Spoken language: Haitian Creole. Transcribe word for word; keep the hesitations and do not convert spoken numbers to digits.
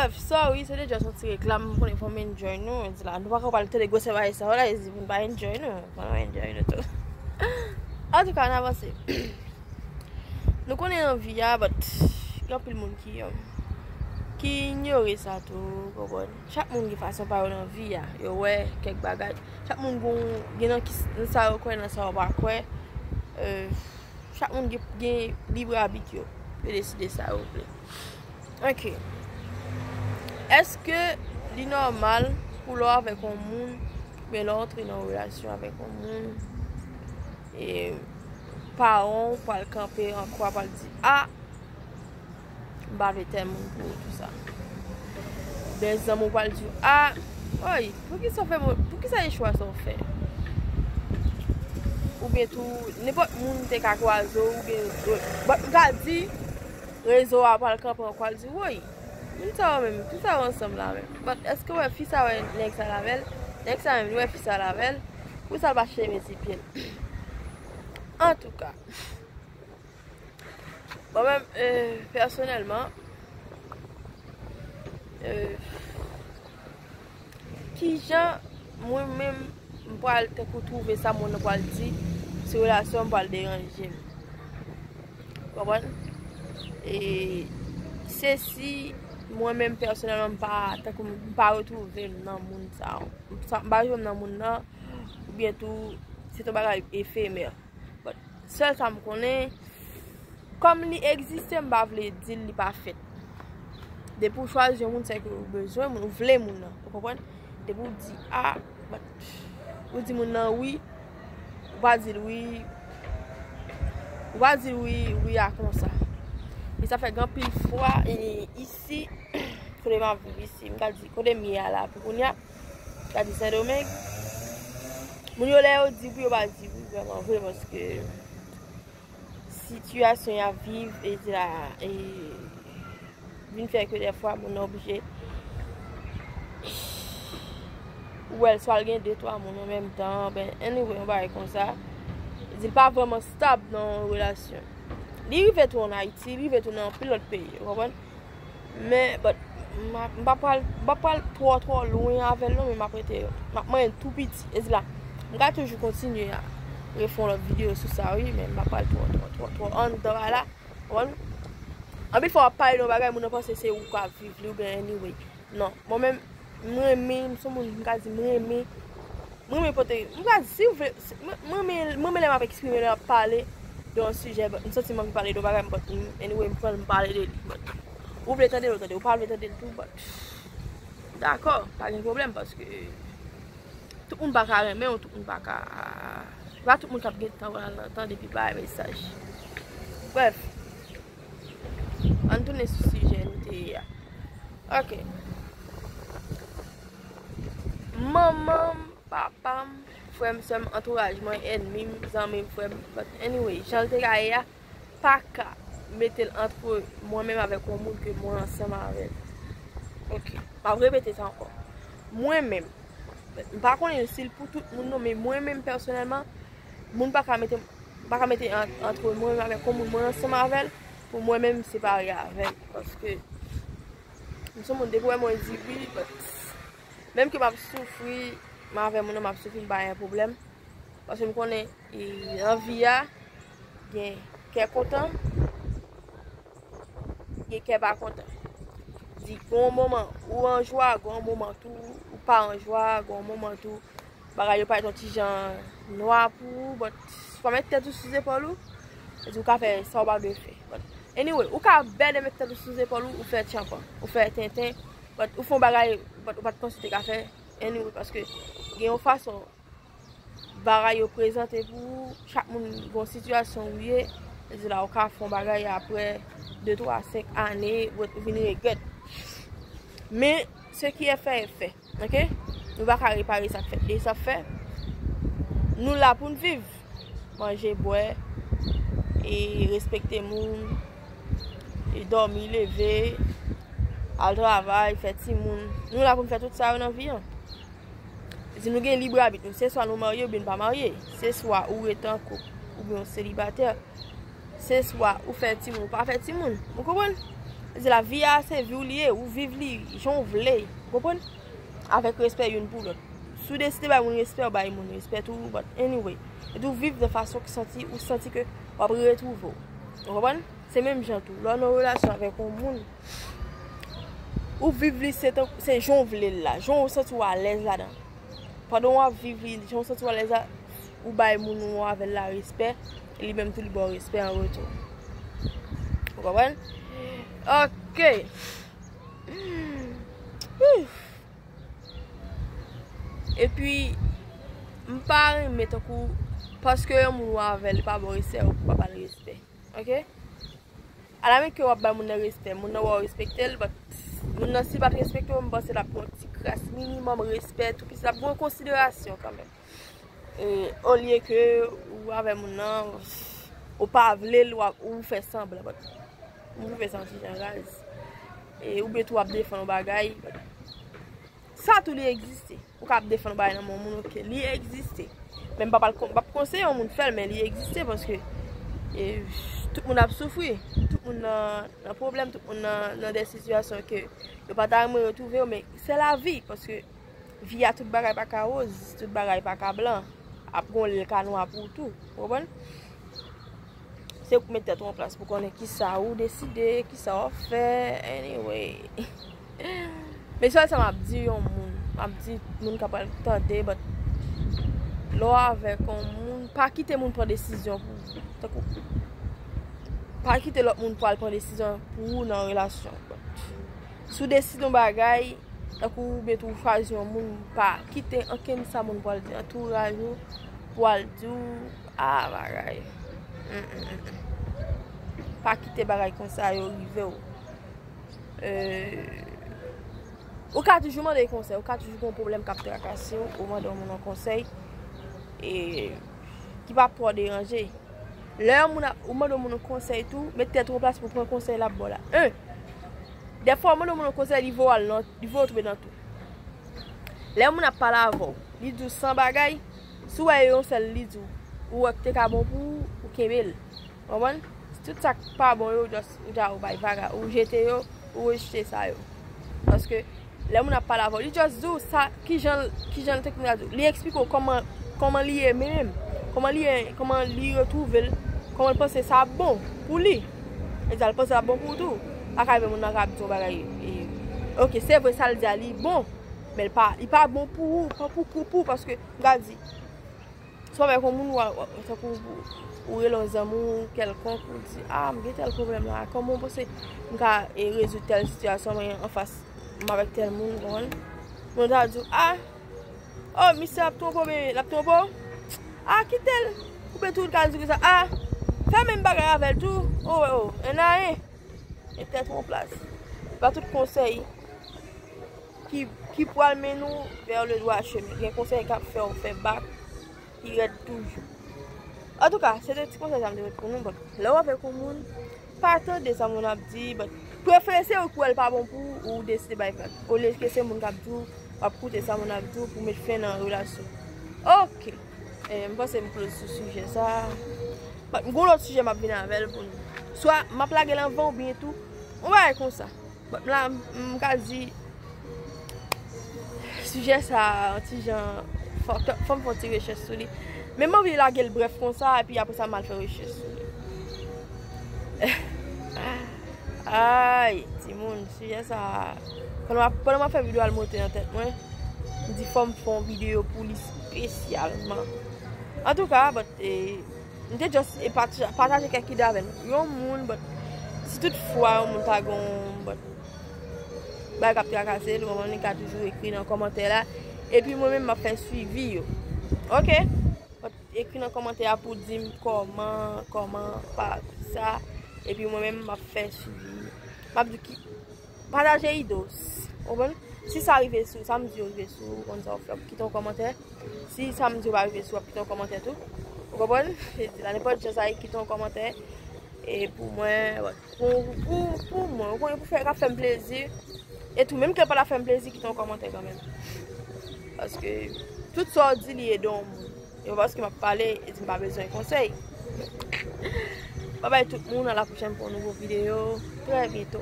Bref, sorry, se te just yon ti reklam, m konnen fò m enjoy nou, di la, nou pa ka pral tande gwosè bagay sa yo la, e di pou n pa enjoy nou, pou n pa enjoy nou tou. Antouka, n avanse. Nou konnen nan vi a, but gen anpil moun ki, um, ki inyore sa tou, ou konprann? Chak moun gen fason pa yo nan vi a, yo wè kèk bagay. Chak moun gon, gen nan ki, nan sa yo kwè, nan sa yo pa kwè. Euh, chak moun gen, gen libre arbitre yo. Yo deside sa yo vle. Ok. Èske li nòmal pou lè w avèk yon moun, oubyen lè w antre nan yon relasyon avèk yon moun, e paran w pral kanpe an kwa, pral di, "A, m pa vle tèl moun pou ou," tou sa. Oubyen zanmi w pral di w, "A, oy, poukisa w fè, poukisa e chwa sa w fè?" Oubyen tou, nenpòt moun te ka kwaze w, oubyen, bon, m ka di, rezo a pral kanpe an kwa, l di, "Woy, moun sa yo menm, tout sa yo ansanm la menm. But èske w wè fi sa wè nèg sa l avè l? Nèg sa menm, li wè fi sa l avè l? Poukisa l pa cheve ti pye l?" Antouka, mwen menm, euh, pèsonèlman, euh, kijan mwen menm m pral tankou twouve sa moun nan pral di sou relasyon m pral deranje m. Konprann? E se si mwen menm pèsonèlman m pa, tankou m pa retwouve m nan moun sa, m pa retwouve m nan moun nan, oubyen tou se te yon bagay efemè. But sèl sa m konnen, kòm li egziste, m pa vle di l li pa fèt. Depi w chwazi yon moun, se ke w bezwen moun, ou vle moun nan, ou konprann? Depi w di, a, but, ou di moun nan wi, ou pa di l wi, ou pa di l wi, wi a konsa. E sa fè gen anpil fwa, e isi, kote m ap viv isi, m ka di, kote m ye a la, pou kounye a, m ka di Sendomeng, moun yo lè yo di wi, yo pa di wi, vrèman vre, paske sitiyasyon y ap viv, e di la, e vin fè ke dèfwa moun nan oblije, ou wè l, swa l gen de, twa moun an menm tan, ben, anyway, yon bagay konsa. Di l pa vrèman stab nan yon relasyon. Li rive tou ann Ayiti, li rive tou nan anpil lòt peyi, ou konprann? Men, but, m ap, m pa pral, m pa pral twò, twò lwen avè l non, men m ap rete, m ap manyen l tou piti. E di la, m ka toujou kontinye a refè yon lòt videyo sou sa, wi, men m pa pral twò, twò, twò, twò anndan bagay la. Konprann? Anpil fwa w ap pale de yon bagay, moun nan panse se ou k ap viv li oubyen anyway. Non, mwen menm, m renmen, m se yon moun, m ka di m renmen, m renmen pote, m ka di, si w vle, si, mwen, mwen renmen, mwen renmen lè m ap eksprime, lè m ap pale de yon sijè, but m santi m anvi pale de yon bagay, but m, anyway, m pran l, m pale de li, but ou vle tande l, ou tande, ou pa vle tande l tou, but dakò, pa gen pwoblèm, paske tout moun pa ka renmen w, tout moun pa ka, se pa tout moun k ap gen tan pral nan tande epi bay mesaj. Brèf, ann tounen sou sijè nou te ye a. Ok. Manman m, papa m, frè m, sè m, antouraj mwen, ènmi m, zanmi m, frè m, but anyway, jan l te ka ye a, pa ka mete l antre mwen menm avèk yon moun ke mwen ansanm avè l. Ok, m ap repete sa ankò. Mwen menm, m pa konnen si l pou tout moun non, men mwen menm pèsonèlman, moun pa ka mete, pa ka mete an-, antre mwen menm avèk yon moun mwen ansanm avè l, pou mwen menm separe avè l. Paske m se yon moun depi w wè mwen di wi, but menm ke m ap soufri, m avè moun nan m ap soufri, m pa gen pwoblèm. Paske m konnen, e, nan vi a, gen kè kontan, gen kè pa kontan. Di, gen yon moman ou an jwa, gen yon moman tou ou pa an jwa, gen yon moman tou bagay yo parèt yon ti jan nwa pou ou, but si w pa met tèt ou sou zepòl ou, e di ou ka fè sa ou pa dwe fè. But anyway, ou ka bèl e met tèt ou sou zepòl ou, ou fè tyanpan, ou fè tenten, but ou fè yon bagay, but ou pa t panse ou te ka fè. Anyway, paske gen yon fason bagay yo prezante pou ou, chak moun gon sitiyasyon ou ye, e di la ou ka fè yon bagay apre de, twa, senk ane, ou vin regrèt. Men, ce qui est fait est fait, ok? Nou pa ka repare sa k fèt. E sa fè, nou la pou n viv, manje, bwè, e respekte moun, e dòmi, leve, al travay, fè timoun. Nou la pou n fè tout sa yo nan vi an. Si nou gen lib abit nou, se swa nou marye oubyen n pa marye. Se swa ou rete an koup oubyen w selibatè. Se swa ou fè timoun, ou pa fè timoun. Ou konprann? Se lavi a, se vi w li ye, ou viv li jan w vle, ou konprann? Avèk respè youn pou lòt. Si w deside bay moun respè, ou bay moun respè tou, but anyway. E tou viv nan fason ki santi, ou santi ke w ap retwouve w. Ou konprann? Se menm jan tou. Lè w nan relasyon avèk yon moun, ou viv li se tan, se jan w vle l la, jan w santi w alèz ladan. Pandan w ap viv li, jan w santi w alèz la, ou bay moun ou avè l la respè, e li menm tou li ba w respè an retou. Ou konprann? Ok. Ouf. Epi, m pa renmen tankou, paske yon moun ou avè l pa ba w respè, ou pa ba l respè. Ok? Alamenke w ap bay moun nan respè, moun nan wè w respekte l, but moun nan si l pa t respekte w, m panse l ap pran yon ti kras minimòm respè, tou plis l ap gen yon konsiderasyon kanmenm. E, olye ke ou avè moun nan, ou pa vle l, w ap, ou fè sanblan, but m twouve sa yon ti jan raz. E, oubyen tou w ap defann yon bagay, but sa tou li egziste. Ou ka ap defann bagay nan men yon moun, ok, li egziste. Men m pa pral kon-, m p ap konseye yon moun fè l, men li egziste paske, e, tout moun ap soufri. Tout moun nan, nan pwoblèm, tout moun nan, nan de sitiyasyon ke yo pa ta renmen retwouve yo, men se lavi, paske vi a tout bagay pa ka woz, tout bagay pa ka blan. Ap gen yon lè l ka nwa pou ou tou, ou konprann? Se ou k met tèt ou an plas pou konnen kisa ou deside, kisa w ap fè, anyway. Men sèl sa m ap di yon moun, m ap di moun k ap pral tande, but lè w avèk yon moun, pa kite moun pran desizyon pou ou. Tankou, pa kite lòt moun pral pran desizyon pou ou nan relasyon. Si w deside yon bagay, tankou oubyen tou w chwazi yon moun, pa kite ankenn sa moun pral di, antouraj ou pral di w, ah, bagay. Mm, mm, mm, mm. Pa kite bagay konsa yo rive w. Euh, ou ka toujou mande konsèy, ou ka toujou gen yon pwoblèm k ap trakase w, ou mande yon moun yon konsèy, e ki p ap twò deranje. Lè yon moun ap, ou mande yon moun yon konsèy tou, met tèt ou an plas pou pran konsèy l ap ba w la. En, dèfwa ou mande yon moun yon konsèy, li voye w al nan, li voye w tonbe nan tou. Lè yon moun ap pale avè w, li di w san bagay, si w wè e yon sèl li di w, ou wè k te ka bon pou ou, ou kenbe l. Konprann? Tout sa k pa bon yo, just, ou ja, ou bay vaga, ou jete yo, ou rejte sa yo. Paske lè moun ap pale avè w, li just di w sa, kijan, kijan l te konn di w. Li eksplike w kòman, kòman li ye menm, kòman li ye, kòman li retwouve l, kòman l panse sa ap bon pou li. Egzanp, l panse l ap bon pou ou tou. Pa ka rive moun nan ka ap di w bagay, e, ok, se vre sa l di a, li bon, men l pa, li pa bon pou ou, pa pou koup ou, paske m ka di, si w avèk yon moun, w a, w a, tankou ou, ou rele yon zanmi w kèlkonk, ou di, ah, m gen tèl pwoblèm la, kòman w panse m ka, e, rezoud tèl sitiyasyon mwen anfas m avèk tèl moun, ou konprann? Moun ta di w, ah, oh, misye ap twonpe w, men l ap twonpe w? Ah, kite l. Oubyen tou, l ka di w konsa, ah, fè menm bagay avè l tou, oh, oh, anyen. Met tèt ou an plas. Se pa tout konsèy ki, ki pral mennen w vers le droit chemin. Gen konsèy k ap fè w fè bak, pi rèd toujou. Antouka, se te ti konsèy sa m te met pou nou, but lè w avèk yon moun, pa tande sa moun ap di, but prefere se ou k wè l pa bon pou ou, ou deside bay vag. Olye ke se moun k ap di w, w ap koute sa moun ap di w pou met fen nan relasyon. Ok. E, m panse m close sou sijè sa. But m gon lòt sijè m ap vin avè l pou nou. Swa m ap lage l anvan oubyen tou, yon bagay konsa. But la, m, m ka di, sijè sa, yon ti jan, fò, fò m fè yon ti rechèch sou li. Men m anvi lage l brèf konsa, epi apre sa, m al fè rechèch sou li. Ay, timoun, sijè sa, pandan m ap, pandan m ap fè videyo a, l monte nan tèt mwen, m di fò m fè yon videyo pou li espesyalman. Antouka, but, e, m te just, e, pataje, pataje kèk ide avè nou. Yon moun, but, si tout fwa yon moun ta gon, but, bagay k ap trakase l, ou konprann, li ka toujou ekri nan kòmantè la. Epi mwen menm, m ap fè swivi yo. Ok? But, ekri nan kòmantè a pou di m kòman, kòman, pa sa. Epi mwen menm, m ap fè swivi. M ap di ki, pataje ide w. Ou konprann? Si sa rive sou, sa m di yo rive sou, ou konn sa w fè, kite yon kòmantè. Si sa m di yo pa rive sou, w ap kite yon kòmantè tou. Ou konprann? Se di la, nenpòt jan sa ye, kite yon kòmantè. E pou mwen, bon, pou, pou, pou mwen, ou konnen pou fè, ka fè m plezi. E tou, menm ke l pa ta fè m plezi, kite yon kòmantè kanmenm. Paske tout sa w di, li ede yon moun. E pa paske m ap pale, e di m pa bezwen konsèy. Babay tout moun, a la pwochèn pou yon nouvo videyo. Trè byento.